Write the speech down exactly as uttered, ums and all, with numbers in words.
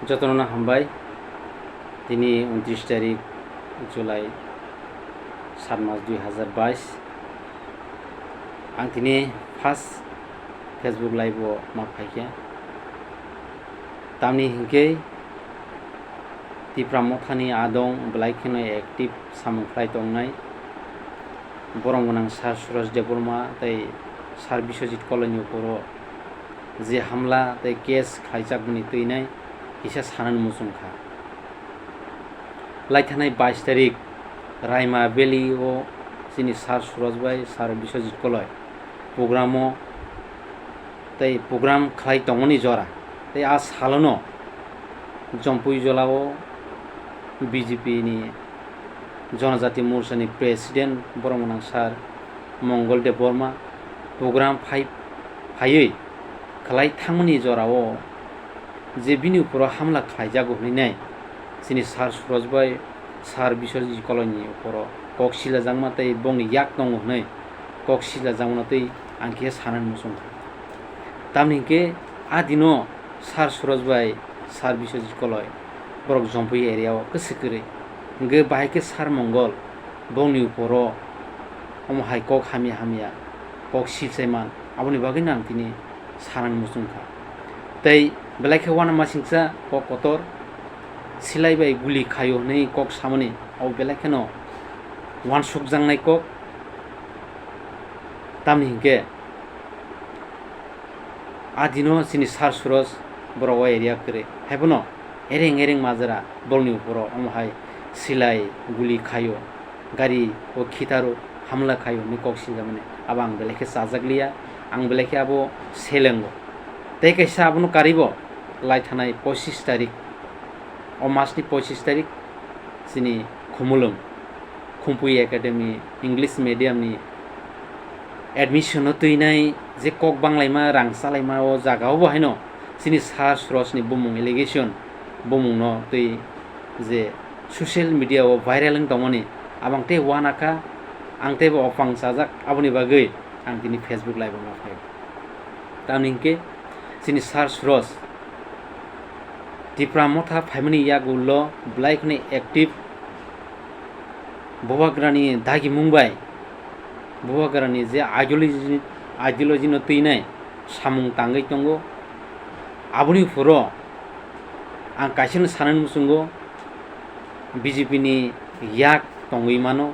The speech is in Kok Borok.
Jotono hambai. Tini untris tarik July, sat mas dui hazar bais. Ang tini first Facebook live o ma phaikha. Tamni hinkhe Tipra Mothani adong belai kheno active samung khlai tongnai. Borom gwnang Sir Suraj Debbarma tei Sir Biswajit Koloini uporo je hamla tei case khlaijakmani twinai kisa sanani muchung kha. Laithanai bais tarik Raima Valley o chini Sir Suraj bai Sir Biswajit Koloi program o tei program khlai tongmani jora tei a salono Jompui Jolao B J P ni Jonojati Morcha ni President Borom gwnang Sir Mongol Debbarma program phai phaiwi khlai thangmani jorao je bini uporo hamla khlaijago hwnwi nai chini Sir Suraj bai Sir Biswajit Koloini uporo kok silajakma tei bongni yak tongo hwnwi kok silajakmano tei ang khe sanani muchung kha. Tamni hinkhe a dino Sir Suraj bai Sir Biswajit Koloi borok Jompui area o kwswk kwrwi. Hinkhe bahai khe Sir Mongol bongni uporo omo hai kok hamya hamya kok silsai man, aboni bagwino ang tini sanani muchung kha. Tei belai khe uanamasingcha kok kotor, silai bai guli khaio hwnwi kok samani abo belai kheno uansukjaknai kok. Tamni hinkhe a dino chini Sir Suraj borok o area kwrwi, haiphano ereng ereng majra borokni uporo omo hai silai guli khaio, gari o khitaro hamla khaio hwnwi kok sijakmani. Abo ang belai khe chajakliya, ang belai khe abo selengo. Tei kaisa abono karibo lai thanai pochis tarik, o masni pochis tarik chini Khumulwng Khumpui Academy English medium ni admission no twinai je kok banglaima, rang chalaima o jaga o bo haino chini Sir Suraj ni bumung allegation, bumung no twi je social media o viral wng tongmani, abang tei uanakha, ang tei bo opang chajak, aboni bagwi ang tini Facebook live o ma phaio. Tamni hinkhe chini Sir Suraj Tipra Motha phaimani yagulo belai kheno active, Bubagrani dagimung bai Bubagrani je ideology, ideology no twinai samung tangwi tongo. Aboni phuro ang kaisano sanani muchungo, B J P ni yak tongwi mano,